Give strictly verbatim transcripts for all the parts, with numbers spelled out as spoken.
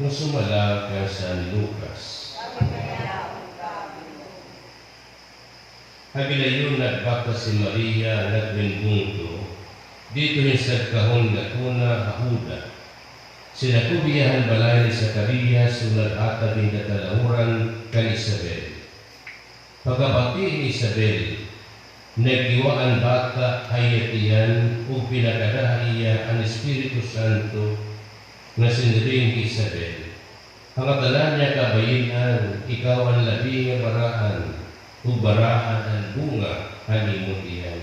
Sumala kan San Lucas. Ha gilayon nagbaktas hi Maria ngadto hin bungto, didto hin sadkahon nga tuna ha Juda. Sinakob hiya han balay ni Zacarias, ug naghatag hin katalahuran kan Isabel. Pagkabati ni Isabel, nagkiwa an bata ha iya tiyan, ug pinakada ha iya an Espiritu Santo, nga sinirib ni Isabel, "Ha ngatanan niya kabayin-an, ikaw an labi nga baraan, ug baraan an bunga han imo tiyan.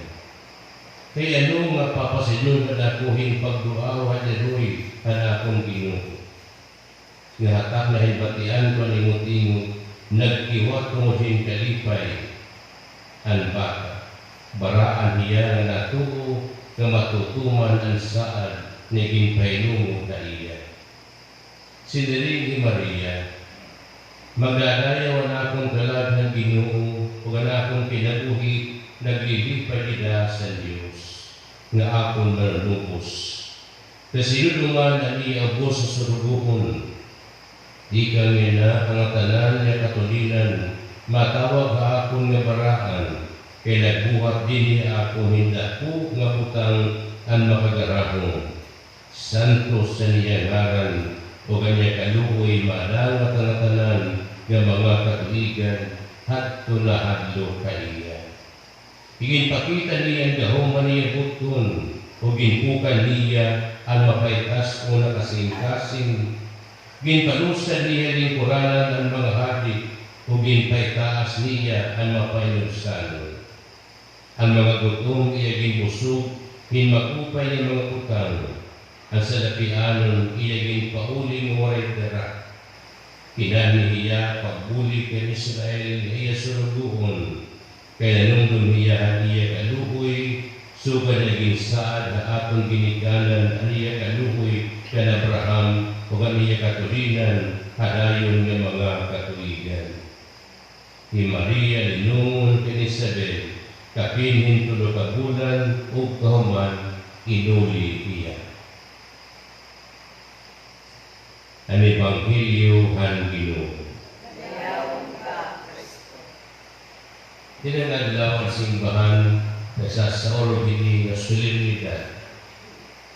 Kay ano nga papasidngon ako hin pagduaw han iroy han akon Ginoo? Nga ha takna hin batian ko an imo tingog, nagkiwa tungod hin kalipay an bata. Baraan hiya nga natuo nga matutuman an saad nga ginpahinungod ha iya." Sinirib ni Maria, "Magadayaw an akon kalag han Ginoo, ug an akon kinabuhi naglilipay dida sa Dios, nga akon Manunubos. Kay sin-o duman an iya ubos nga surugoon? Tikang yana, an ngatanan nga katulinan matawag ha akon nga baraan, kay nagbuhat dinhi ha akon hin dako nga butang an Makagarahom. Santos an iya ngaran, ug an iya kaluoy madangat ha ngatanan nga mga katuigan hadto nahadlok ha iya. Iginpakita niya an gahom han iya button, ug ginpukan niya an mapaitas-on nga kasingkasing. Ginpalusad niya lingkuranan an mga hadi, ug ginpaitaas niya an mapainulsanon. An mga gutom iya ginbusog hin maupay nga mga butang, an salapianon iya ginpauli nga waray dara. Kinanhi hiya pagbulig kan Israel nga iya surugoon, kay nanumdom hiya han iya kaluoy, sugad nga ginsaad ha aton ginikanan an iya kaluoy kan Abraham, ug an iya katulinan ha dayon nga mga katuigan. Hi Maria linungon kan Isabel kapin hin tulo ka bulan, ug kahuman inuli hiya. An Ebanghelyo han Ginoo. Dinhi nga adlaw an simbahan nagsasaulog hini nga solemnidad,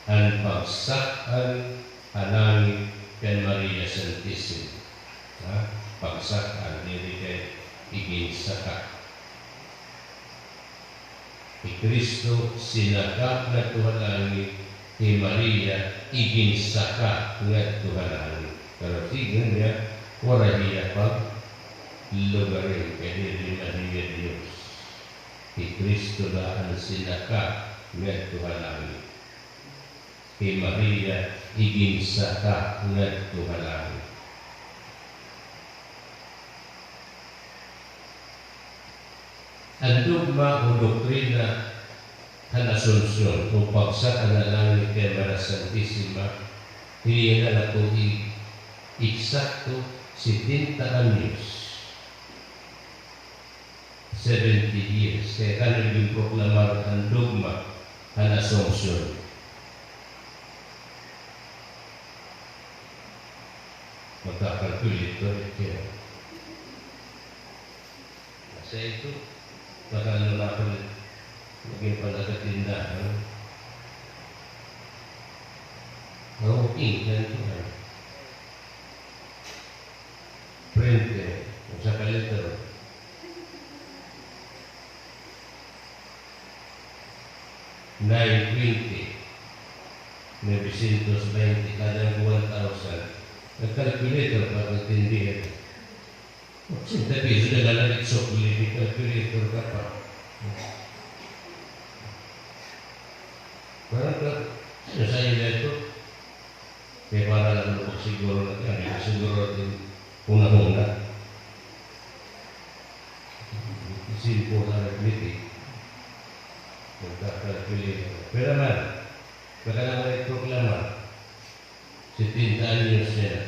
an pagsak-an ha langit kan Maria Santisima. Ha? Pagsak-an, diri kay iginsaka. Hi Cristo sinaka ngadto ha langit, hi Maria iginsaka ngadto ha langit. Pero sidngon niya, waray hiya paglugaring, kay diri man hiya Dios. Hi Cristo la an sinaka ngadto ha langit. Hi Maria iginsaka ngadto ha langit. An dogma o doktrina han Asunsyon o pagsak-an ha langit kan Maria Santisima, hini na nga tuig, eksakto setenta anyos. Seventy years, kay kan ginproklamar an dogma han Asunsyon. Magka-calculator kaya. Sa ito, nakano na ako, naging pala sa tindahan. Ang ink na ito, ha? Printing, usa ka litro. Nine twenty, novecientos baynte, kada one thousand. Nag-calculator pa, nagtindihan. Ochenta pesos na la, nag-sukli, nag-calculator ka pa. Parang ka, ano sa inyo na ito? Kay para la kuno pagsiguro na, kay siguro hin hunahuna. Simple arithmetic. Magka-calculator. Pero man, baka naman iproklamar. Setenta anyos niya na.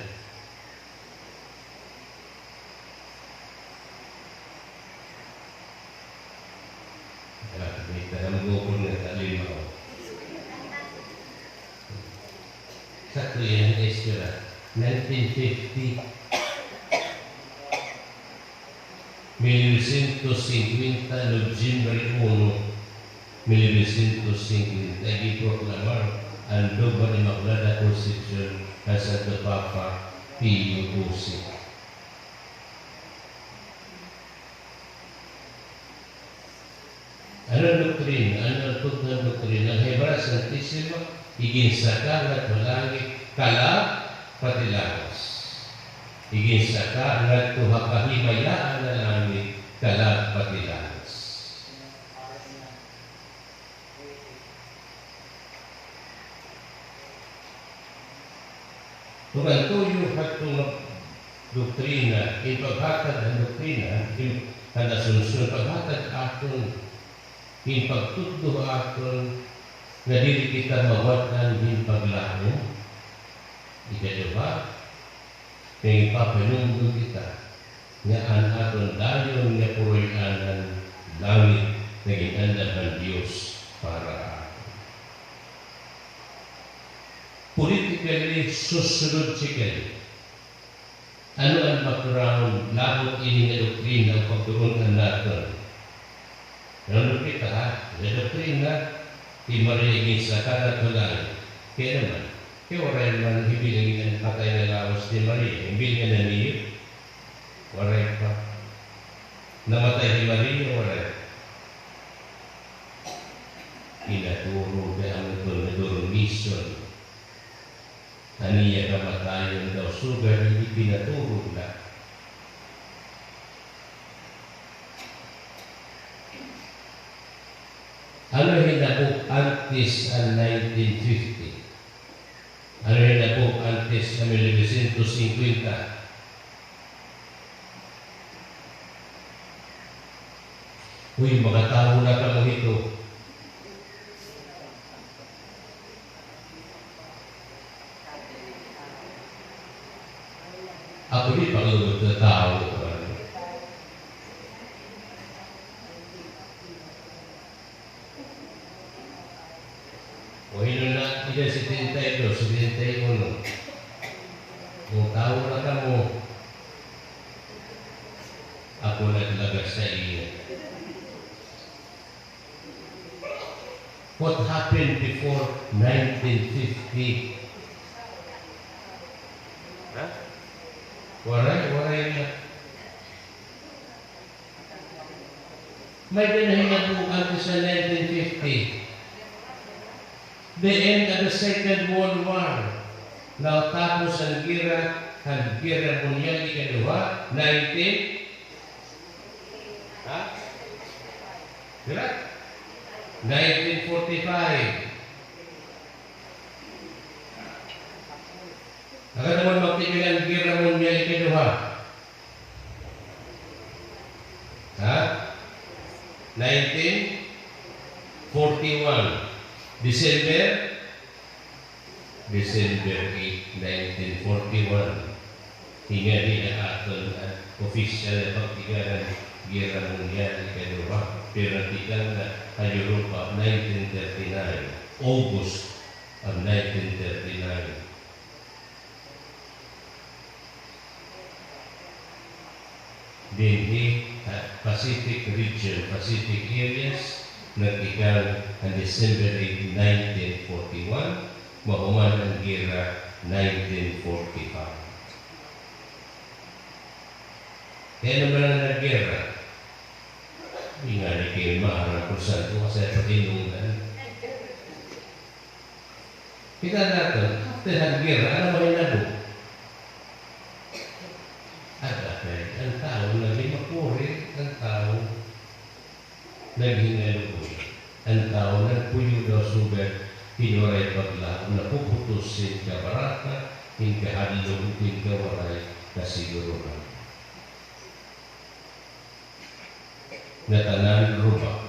Ah, may taga-Magupon nga talima, o. Sakto yan, eskwela. Nineteen fifty. Mil novecientos singkwenta, Nobyembre uno, mil novecientos singkwenta, ginproklamar an Dogma Inmaculada Concepcion han Santo Papa Pio doce. Ano an doktrina? Ano an tugna han doktrina? An Hibara Santisima, iginsaka ngadto ha langit, kalab pati lawas. Iginsaka ngadto ha kahimayaan nga langit, kalab pati lawas. Ug an tuyo hadto nga doktrina, in paghatag han doktrina, in, han Asunsyon, paghatag aton, in pagtutdo ha aton, nga diri kita mawad-an hin paglaom. Ikaduha, Kay ipapahinumdom kita nga an aton dayon nga puroy-an an langit nga gin-andam han Dios para ha aton. Politically, sociologically, ano an background labot ini nga doktrina o pagtuon-an naton? Nahunong kita, ha, sa doktrina, hi Maria ginsaka ngadto ha langit. Kay ano man, kay waray man hibiling an patay nga lawas ni Maria. Hibiling an naniyo? Waray pa. Namatay hi Maria, waray. Pinaturog na an Gobernador Mison. An iya kamatayon daw sugad ipinaturog na. Ano hinabo antes han nineteen fifty? Ano hinabo antes han mil novecientos singkwenta? Uy, makatawo na kamo hito. Ako di pa lugod sa tawo. O, hinon na, edad setenta y dos, setenta y uno. Kung tawo na kamo, ako naglagas sa iyo. What happened before nineteen fifty? Ha? Waray, waray na. May-ada nahinabo antes sa nineteen fifty. The end of the Second World War. Natapos an gera, an Gera Mundial Ikaduha, nineteen, ha? Gera? Nineteen forty-five. Nakadawat magtibil an Gera Mundial Ikaduha. Ha? Nineteen forty-one. December? December eight, nineteen forty-one. Hingani an aton, ah, opisyal nga pagtigaran Gera Mundial Ikaduha. Pero nagtigan na ha Europa, nineteen thirty-nine. August of nineteen thirty-nine. Dinhi ha Pacific region, Pacific areas, nagtikan an December eight, nineteen forty-one, mahuman an gera, nineteen forty-five. Kay ano man an naggera? Ingani kay maaram ko sa ito, kasi patinungan. Kita naton, after han gera, ano ba hinabo? Ada kay an tawo nagin makuri, an tawo nagin maluoy, an tawo nagpuyo daw sugad hin waray paglaom, napuputos hin kabaraka, hin kahadlok, hin kawaray kasiguruhan. Ngatanan ruba.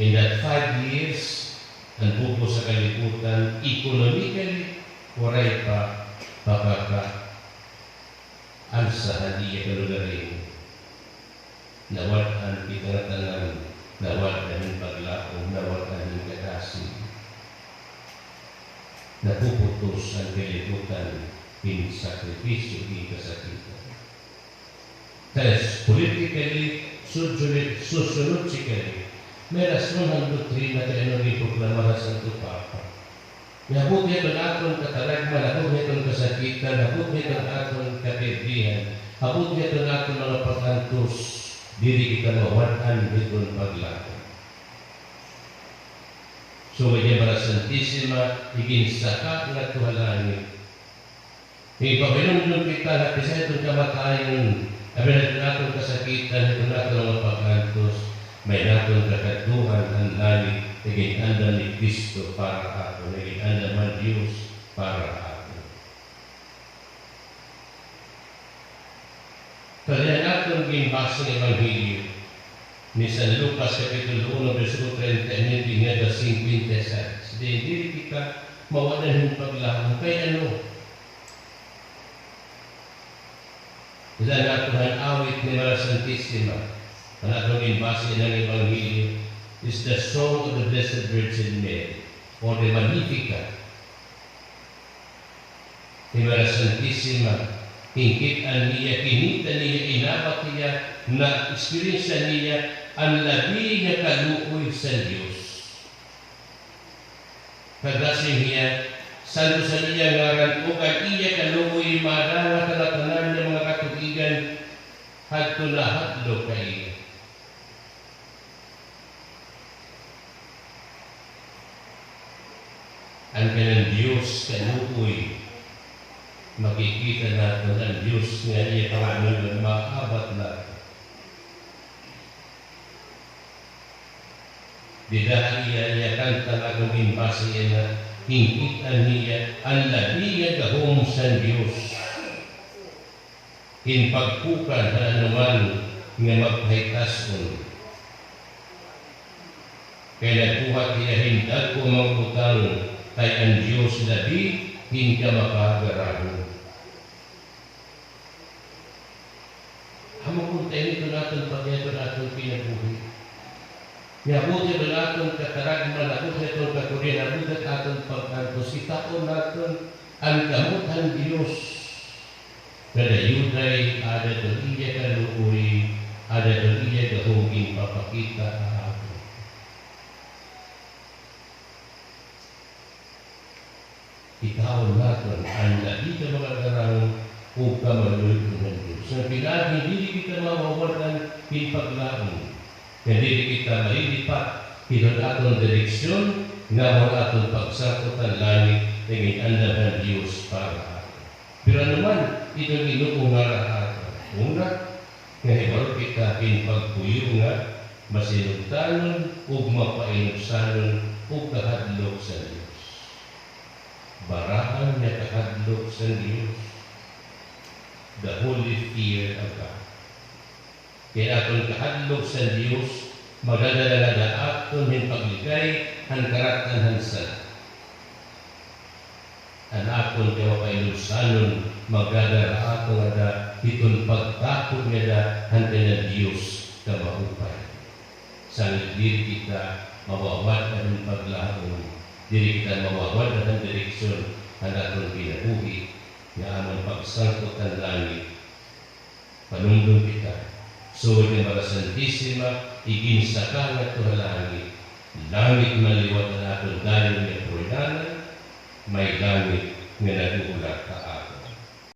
In that five years, an pupos ha kalibutan, economically, waray pa pakaka-alsa han iya kalugaringon. Nawad-an kita ngatanan, nawad-an hin paglaom, nawad-an hin kadasig. Napuputos an kalibutan. ginsakripisyo, ginkasakitan. Tres, politically, socially, sociologically, may rason an doktrina kay ano ginproklamar han Santo Papa. Nga ha buot hiton aton kataragman, ha buot hiton kasakitan, ha buot hiton aton kapirdihan, ha buot hiton aton mga pag-antos, diri kita mawad-an hiton paglaom. So, kay Mara Santisima, iginsaka ngadto ha langit. Ipahinumdom kita nga bisan hiton kamatayon, abi hiton aton kasakitan, hiton aton mga pag-antos, may-ada hiton kakadtuan an langit, nga gin-andam ni Cristo para ha aton, nga gin-andam han Dios para ha aton. Kay an aton ginbasa nga Ebanghelyo ni San Lucas, Kapitulo uno, bersikulo treinta y nueve hingga singkwenta y seis. Diri kita mawad-an hin paglaom. Kay ano? Dida nato han awit ni Mara Santisima, an aton ginbasa nga Ebanghelyo, is the Song of the Blessed Virgin Mary, or the Magnificat. Hi Mara Santisima, ginkit-an niya, kinita niya, inabat niya, na-experience niya an labi nga kaluoy san Dios. Kag nasiring hiya, santos an iya ngaran, ug an iya kaluoy madangat han ngatanan nga mga katuigan, hadton nahadlok ha iya. An kanan Dios kaluoy, makikita naton an Dios nga iya kaluoy, maabat naton. Dida iya, iya kanta nga aton ginbasa yana, ginkit-an niya an labi nga gahom san Dios hin pagkukan han anoman nga magpahitas-on. Kay nagbuhat hiya hin dagko nga mga butang, kay an Dios labi hin kamakagarahon. Amo kon ta ini iton aton pagyato han aton kinabuhi. Nga ha buot hiton aton kataragman, ha buot hiton kakurian, ha buot hiton aton pag-antos, kitaon naton an kamot han Dios. Nga dayon, ada hiton iya kaluoy, ada hiton iya gahom ginpapakita ha aton. Kitaon naton an labi nga mga garang ug kamaluoy-an han Dios. Nga pinaagi diri kita mawawad-an hin paglaom. Nga diri kita malilipat hiton aton direksyon, nga amo an aton pagsangkot han langit, nga gin-andam han Dios para ha aton. Pero ano man iton Ginoo ngara ha aton? Una, nga hibaro kita hin pagpuyo nga masinugtanon ug mapainubsanon ug kahadlok sa Dios. Baraan nga kahadlok sa Dios. The holy fear of God. Kay an aton kahadlok sa Dios, magdadala ngada ha aton hin paglikay han karat-an han sala. An aton kamapainubsanon, magdadala ha aton ngada hiton pagtakod ngada han kanan Dios nga maupay. Sanglit diri kita mawawad-an hin paglaom, diri kita mawawad-an han direksyon han aton kinabuhi, nga amo an pagsangkot han langit. Panumdom kita, sugad ni Mara Santisima, iginsaka ngadto ha langit. Langit man liwat an aton dayon nga purinanan, may langit nga naghuhulat ha